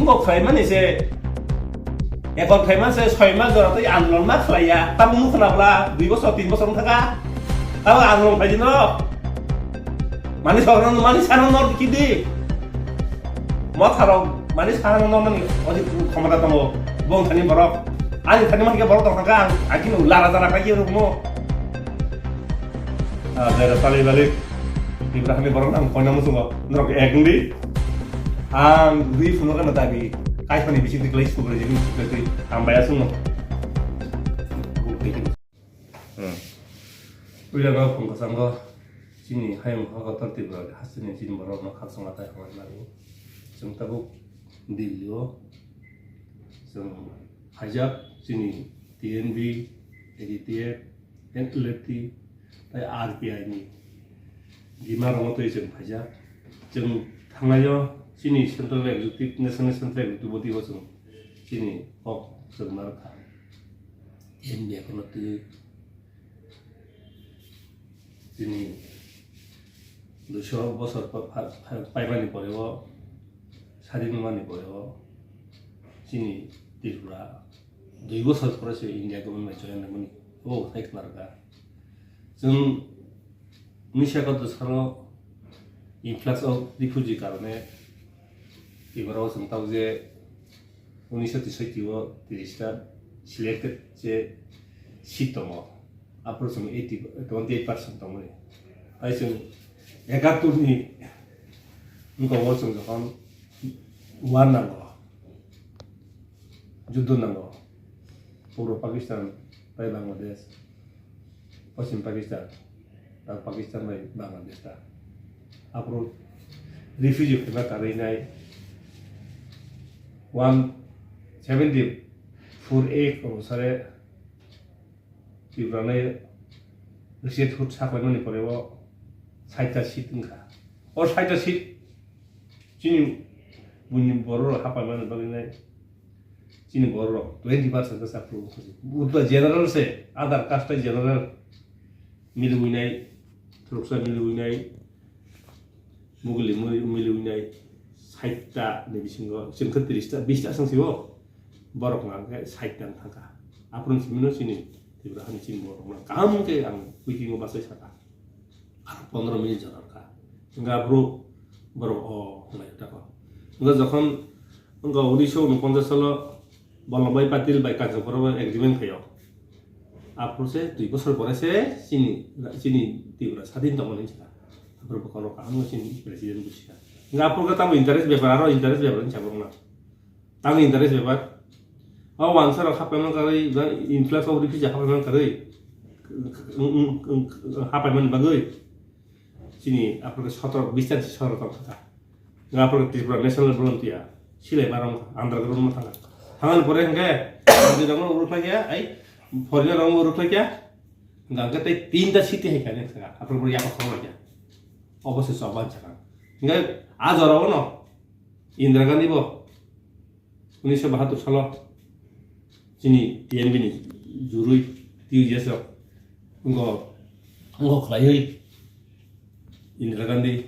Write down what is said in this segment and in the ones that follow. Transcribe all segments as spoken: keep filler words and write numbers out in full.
Kok khlaimani se, ekor khlaimani se soi mas jora tei andolon ma khlaiya. Tamo nukho na bwla dui bosor, tin bosor wngkha kha. Tamo andolon khlaidi norok. Mani sokno, mani sana norok kidi. Motharok mani sana nornani odi khomota tongo. Bong thani borok. Ani thani mankhe borok tongkha kha, ang, ang khe lara jara khlaiwi rwkmo. Ah, jara tali balik. Ibrahimni borok nang koina musungo. Norok ek wngdi. Ang ri phunuk ano dabi. Kaisani bising tiklai subre jini subre twi. Ang baya sungno. Hmm. Puila no phung kwchango. Chini hayung ha kotor Tripura hasteni chini borok no khakchangma tai hamari mani. Chwng tabuk Delhi o. Chwng phaijak chini T N B, A D T F, N L F T, tei R P I ni bima rokno twi chwng phaijak. Chwng thangnaio chini Central Executive, National Central Executive body o chwng chini kok chwng narwkha. T N B akhorno twi chini duiso bosor pa-, pa-, pa-, paimani pore o, sadin wngmani pore o, chini Tripura dui bosor pore se India government bai join nangmani, o sai khna rwkha. Chwng unisa ekattor salo influx of refugee karone Tripura o chwng tabuk je unisa tisoi o tiris ta selected je seat tongo. Aphuru chwng eighty, twenty eight percent tongmani. Tai chwng ekattor ni wngkha o chwng jokhon war nango, juddo nango, Purbo Pakistan tai Bangladesh, Poschim Pakistan, tai Pakistan bai Bangladesh ta. Aphuru refugee phaiba karwi nai one seventy four A onusare Tripura ni recent hut saklaimani pore o saita seat wngkha. O saita seat chini buini borok rok hapaimani bagwi nai chini borok rok twenty percent khe chapru wngkha. Utla general se, other caste general miliwi nai, thuruksa miliwi nai, Muguli mili, miliwi nai sait ta ni bisingo, chwng khe tris ta, bis ta swng sio, borok hwnka hwnkhe sait ta wng thangkha. Aphuru simi no chini Tripura hani chini borok no kaham khe ang meeting o bachai sakha. Aro pondro minute jora wngkha. Hwnka aphuru borok o hwnlai ta kho. Hwnka jokhon wngkha unisho unoponchas salo Vallabhbhai Patil bai Kanchanpur o agreement khaio. Aphuru se dui bosor pore se chini, chini Tripura sadin tongmani wngkha. Aphuru bokhorok kaham chini president busikha. Hwnka aphuru khe tamo interest bepar, aro interest bepar wngkha borokno. Tamo interest bepar. O wansa rok hapaimani karwi, influx of refugee hapaimani karwi. Hapaimani bagwi. Chini aphuru khe sotoro, bis ta sotoro tong kha. Nga aphuru khe Tripura National Volunteer, silai ma rong kha, underground ma thang kha. Thangani pore hwnkhe, Bhante rok no uruk khlai kha, ai, foreigner rok no uruk khlai kha. Nga hwnkhe tei tinta city hai kha, neng thang kha, aphuru khe yaphang thang kha. Obo se choba cha kha. Hwnkhe a jora o no, Indira Gandhi bo, unisho bahattor salo chini T N B ni jurui T U J S rok wngkha, wngkha khlaiwi Indira Gandhi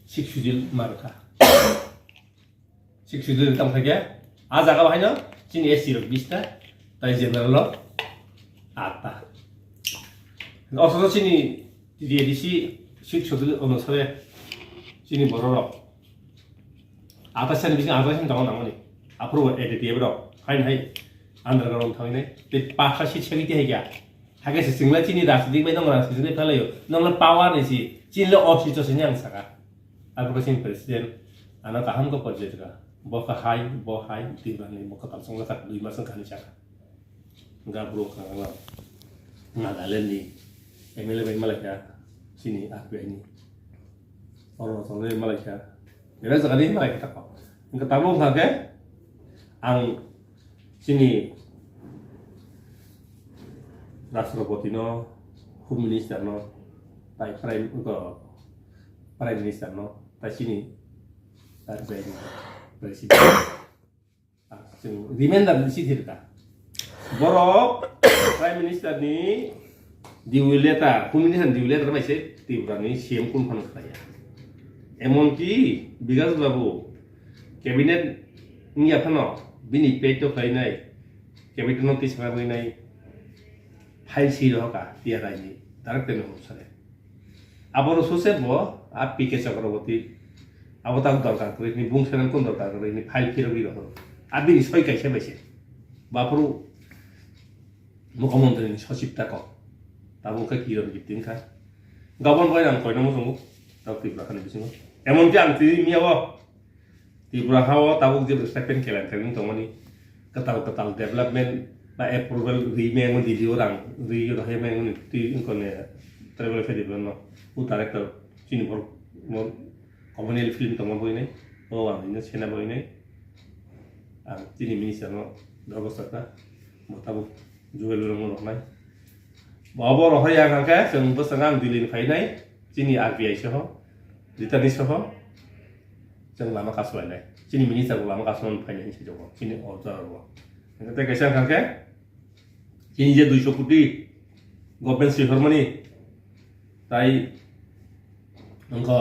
Sixth Schedule ma rwkha. Sixth Schedule tamo khaikhe a jaga o haino chini S T rok bis ta, tai general rok aat ta. Othocho chini T D A D C Sixth Schedule onusare chini borok rok Atai sani bising atai sani tongo nangmani. Aphuru A D T F rok haino hai underground thangwi nai. Tei pakha si segwi tihai kha. Hakhe se chwngla chini rajniti bai nong rajniti bai phelaio. Nongla power ni si. Chini le office o sini ang saka. Aphuru sini president. Ano kaham khe porjai ka. Bo kha hai, bo hai, Tripura ni bo kha talsong kha dui mas wngkha ni saka. Hwnkhe aphuru khakla Nagaland ni M L A bai malaikha, chini R P I ni. Arunachal ni malaikha, belai jaga ni malaikha tako. Hwnkhe tabuk wngkha khe ang chini Rashtrapati no, Home Minister no, tai Prime, Prime Minister no, tai chini R P I ni President. Chwng reminder ni si thir kha. Borok Prime Minister ni due letter, Home Minister ni due letter bai se Tripura ni C M kun phano khlaiya. Emonki Bikash Babu cabinet Wngya phano bini page o khlainai, cabinet no tisana bagwi nai file si rohorkha T R I ni director ni officer e. Aboro suse bo a P K Chakraborty abo tak dorkar kwrwi hwnwi bung senang kun dorkar kwrwi hwnwi file phirogwi rohoro. A bini soi kaisa bai se. Baphuru Mukhyamantri ni sochib tako. Tabuk khe Kiron Gipti wngkha. Gabon bai ang koina muchungo. Tabuk Tripura hani bisingo. Emonki ang twi miya o. Tripura ha o tabuk je stipend kelenkhari wng tongmani. Kwtal kwtal development ba approval rwi meng Delhi o rang rwi rohai meng twi wngkone tribal festival no. U director chini borok no communal film tongma boinai. O ang ino sena boinai. Ang chini minister no dogo sakha. Bo tabuk jugal rong roknai. Bo abo rohai ang hangkhe chwng bwskango ang Delhi ni phainai. Chini R B I soho, Ritani soho, chwng lama kasulainai. Chini minister bo lama kasulani phainai hinwi saijago, chini order o. Tei kaisa wngkha khe, chini je duiso koti government swi hormani, tai wngkha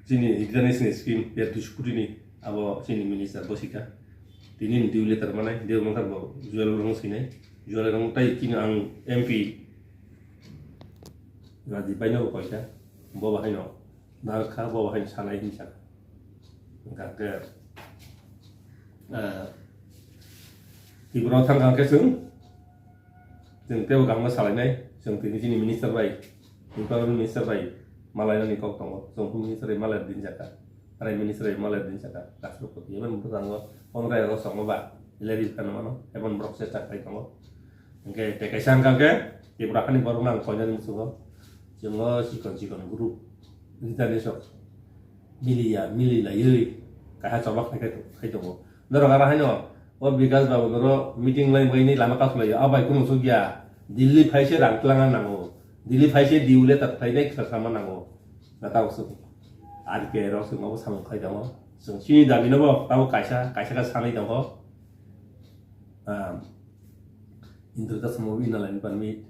chini international scheme, ya duiso koti ni abo chini minister bwsika. Tini ni dui letter manai, deu mangkha bo jual rong sinai. Jual rong tai chini ang M P Rajiv bai no koisa, bo bahai no narkha, bo bahai sanai hinsa. Hingkha khe, eh, Tripura thang kha khe chwng, chwng tebo kaham khe salainai, chwng tini chini minister bai, employment minister bai malainani kok tongo, chwng minister bai malai din jaka, prime minister bai malai din jaka, Rashtrapati, even bwskango pondro August tongo ba, rally phano mano, even borok se chak pai tongo. Hingkhe tei kaisa hingkha khe Tripura hani borok nang koinani muchungo. Chwng o chikon chikon group leader ni sok miliya, mili laiwi kaisa chobak khai khai tongo. Norok aro haino o Bikash babu norok meeting lai bai ni lama kasulai o bai kunu suk ya. Delhi phai se rang twlangna nango. Delhi phai se D U letter phai nai khna sama nango. Na tabo suk. R K rok chwng obo samung khai tongo. Chwng chini dabi no bo tabo kaisa, kaisa khe sanai tongo. Ah, Indra Das movie na lain permit,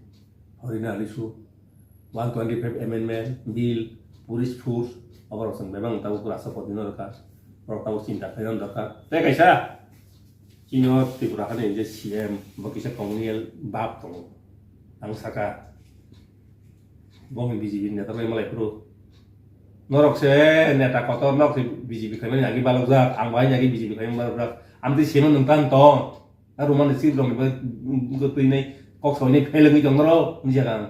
Horina Alisu, one twenty-five amendment, bill, police force, oborok chwng bebak tabo rasa podi no rwkha, borok tabo chinta khlaina dorkar. Tei kaisa, chini o Tripura hani je C M, bo kisa colonial bab tongo. Ang saka, bo hwn B J P ni neta bai malai phuru. Norok se neta kotor, nok se B J P khlaimani agi balokjak, ang bai agi B J P khlaimani balokjak. Amtwi sino nwng tan tong. A Roman script rok ni bagwi twi nai kok soi nai phelengwi tong norok, hinwi saka ang.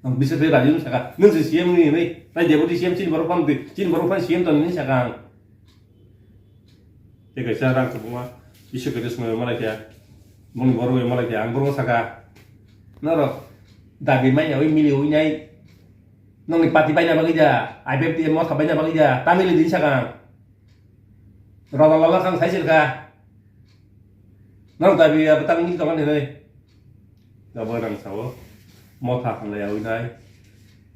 Ang bisa tei raji wng saka, nwng se C M wngwi hinwi, tai deputy C M chini borok phano twi, chini borok phano C M tong hinwi saka ang. Tei kaisa rang kwbangma, bisa kwrwi swmai malai kha, boni borok bai malai kha, ang borok saka, norok dabi manya wi mili wi nai, nokni party baina bagwi da, I P F T motha baina bagwi da, tamili din saka ang. Roda lala kang sai silka. Nang dabi ya betang ni tongan ni. Gabo nang sao. Motha kang ya winai.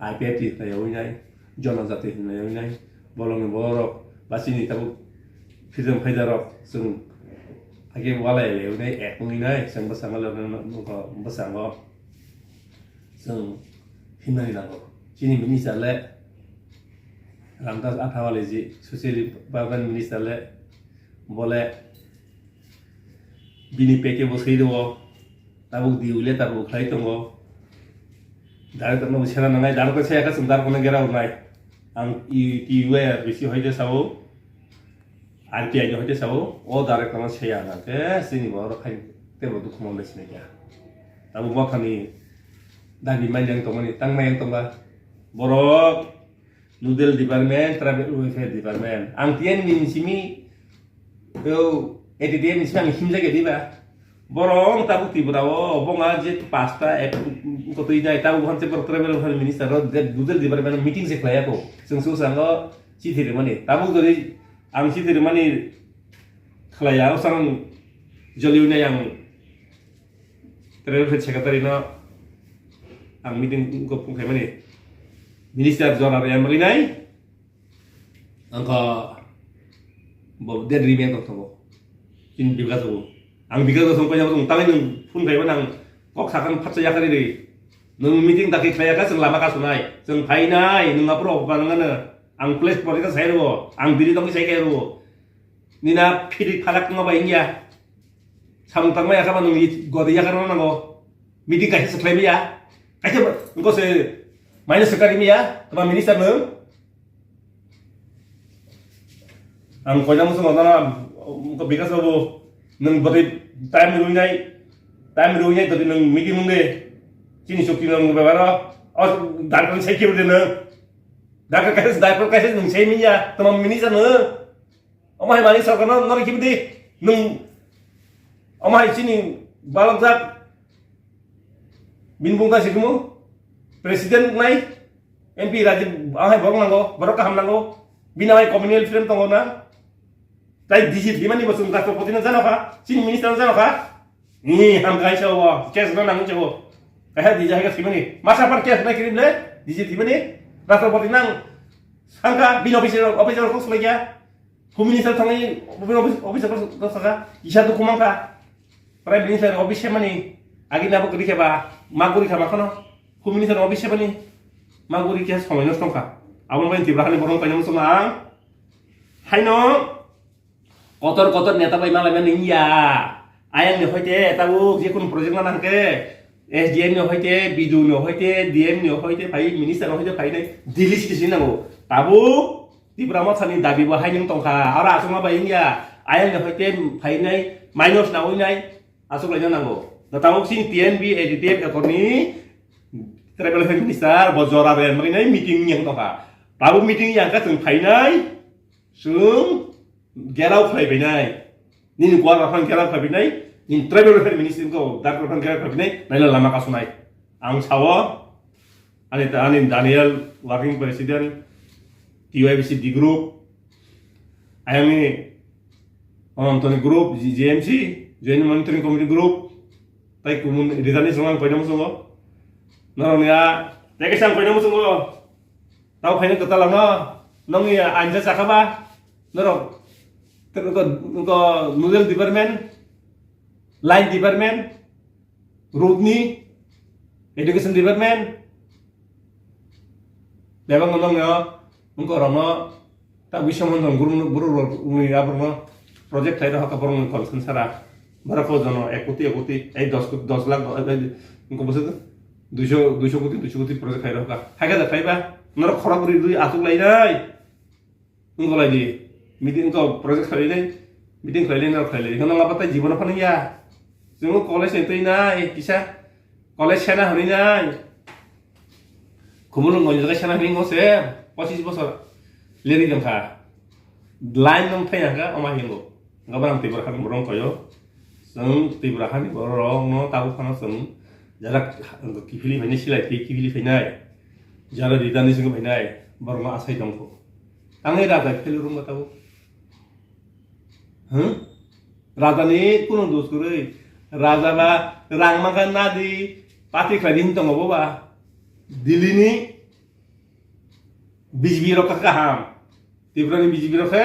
I P F T kang ya winai. Jonajati kang ya winai. Bolong ni borok. Basini tabu. Freedom fighter rok. Sung. Age wala ya winai. Ek winai. Sung basang lo nang nang ko basang lo. Sung. Hinai nang ko. Chini minister le. Ramdas Athawale ji, Social Development Minister le, bole bini peke bo swi rwo, tabuk D U letter bo khlai tongo. Director no bo sena nangnai, director saya ka chwng director no gera urnai. Ang I T U R bisi hoite sao, R T I ni hoite sao, o director no saya na ke sini bo oro khai te bo dukhu mon sini kya. Tabuk bo thani dabi mai yang tongmani, tang mai yang tongba. Borok Nodal Department, Tribal Welfare Department. Ang T N ni simi, yo, A T T N ni simi ang himjak ya diba. Borok tabuk Tripura o, bonga je pasta ek kotui jai, tabuk hanse borok Tribal Welfare Minister ro, de, Nodal Department meeting se khlaiya ko. Sung su sango, chithi rimani. Tabuk jodi ang chithi rimani khlaiya, o sang joli unai ang Tribal Welfare Secretary no ang meeting ko phone khaimani. Minister jora re yang bagwi nai. Angkha bo dead remain tong thango. Chini Bikash bo. Ang Bikash bo song kaya song tangai nung phone khaimani ang kok sakan phatsa yakari re. Nung meeting dakhe khlaiya ka chwng lama kasunai. Chwng phainai nung apro panangana. Ang place politics sai rwo, ang biri tongwi sai khe rwo. Nina phiri phalak tongma bai wngya. Samung tangma yakha ba nung godi yakha rwna nango. Meeting kaisa se khlai maya. Kaisa ba, engko se minus se kari maya. Tama minister nung. Ang koina musu ngana, engko Bikas babu. Nung bari time rwi nai. Time rwi nai tadi nung meeting nung de. Chini chukti nung bebaro. Oh, darkar sai kiri de nung. Darkar kaisa, darkar kaisa nung sai maya. Tama minister nung. Omo hai mani sarkar no, no rikhi bidi. Nung, omo hai chini balok jak. Bini bung ta sikimo. President nai, M P Rajib, omo hai borok nango, borok kaham nango. Bini hai communal freedom tongo na. Tai D G thimani bo chwng Rashtrapati no jano kha, chini minister no jano kha. Ni ham kai sa o, case no nang sa o. Kaisa D G hai ka thimani. Masa par case nai kirim le, D G thimani. Rashtrapati nang sangka, bini officer, officer kok sumai kya. Home Minister thangwi office, office, office, office thangkha, kisa dukhu mankha. Prime Minister office semani, agi nabo kwrwi khe ba, ma guri kha ma khano. Home Minister office semani, ma guri khe somoi nosto wngkha. Abo bai Tripura hani borok paina muchungma ang. Haino, kotor kotor neta bai malai mani wngya. Ayang ni hoite tabuk je kunu project ma nangkhe, S D M ni hoite, B D O ni hoite, D M ni hoite phai, minister ni hoite phai nai, Delhi city sini nango. Tabuk Tipra Mothani dabi bo hai nwng tongkha. Aro aswkma bai wngya. Ayang ni hoite phainai, minus na winai, aswk laina nango. Na tabuk sini T N V A D T F ekorni tribal health minister bo jora bai manwi nai meeting yang tongkha. Tabuk meeting yang kha chwng phainai, chwng gerao khlai bainai. Nini kuar rok phang kera khabinai, nini tribal welfare ministry ko doctor phang kera khabinai, naila lama kasunai. Ang sao, ani ta, ani Daniel working president, T Y B C D group, ayangni Anantoni group, G M C, Joint Monitoring Committee group, tai kumun ridani songang koinam songo. Norong ya, teke sang koinam songo. Tau khaina kwtal no, nongni anja chakha ba, norok, ko, ko, nodal department, line department, road ni, education department, bebak no nongni o, nongko rok no, ta bising mon guru, guru rok ni aborok no, project khai rok borok ni concern sara, borok ko jono ek koti, ek koti, ei dos koti, dos lakh, ei, ei, nongko bwswk, duiso, duiso koti, duiso koti project khai rok ka, hai ka da khai ba, norok khorok rwi rwi aswk lai nai. Wngkha lai di, meeting wngkha project khlai lai, meeting khlai lai, norok khlai lai. Wngkha nang apa tai jibono phano ya. Chwng college ni twi nai, kisa college sena hwnwi nai. Khumulwng gonjak sena hwnwi wngkha se, pochis bosor leri tongkha. Line nung thai nangkha, oma hingo. Wngkha borok Tripura hani borok wngkha yo. Chwng Tripura hani borok no tabuk phano chwng jara kiphilwi phainai, silai twi kiphilwi phainai. Jara ridani singwi phainai, borok no asai tongkho. Tangwi raja phelu rwngma tabuk. Huh? Raja ni kunu dos kwrwi. Raja ba rang mangkha nadi, party khlai di hin tongo bo ba. Delhi ni B J P rok kha kaham. Tripura ni B J P rok khe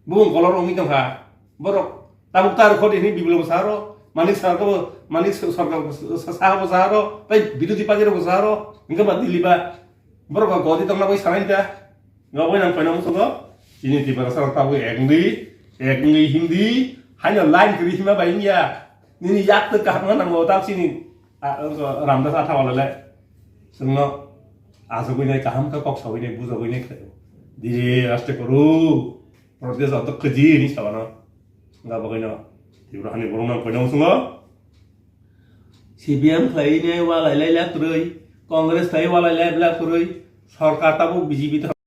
bubung kolor wngwi tongkha. Borok tabuk tar khodi hini Biplab bo saro, Manik Sarkar bo, Manik Sarkar bo sa-, sa-, Saha bo saro, tai birodhi party rok bo saro. Hingke ba Delhi ba borok ba godi tongna bai sanai ta. Nga bai nang koina musugo. Chini Tiprasa rok tabuk ek wngwi, ek wngwi Hindi, haino line kwrwi hima bai wngya. Nini yak twi kaham wngna nango, tak chini, a, Ramdas Athawale le. Chwngno achugwi nai kaham khe kok saui nai bujagwi nai khlaio. Diri aste koru, protest auto khaji hinwi sabano. Nga bagwino Tripura hani borok nang koina musungo. C P M khlai nai walai lai la kwrwi, Congress khlai walai lai bla kwrwi, sorkar tabuk B J P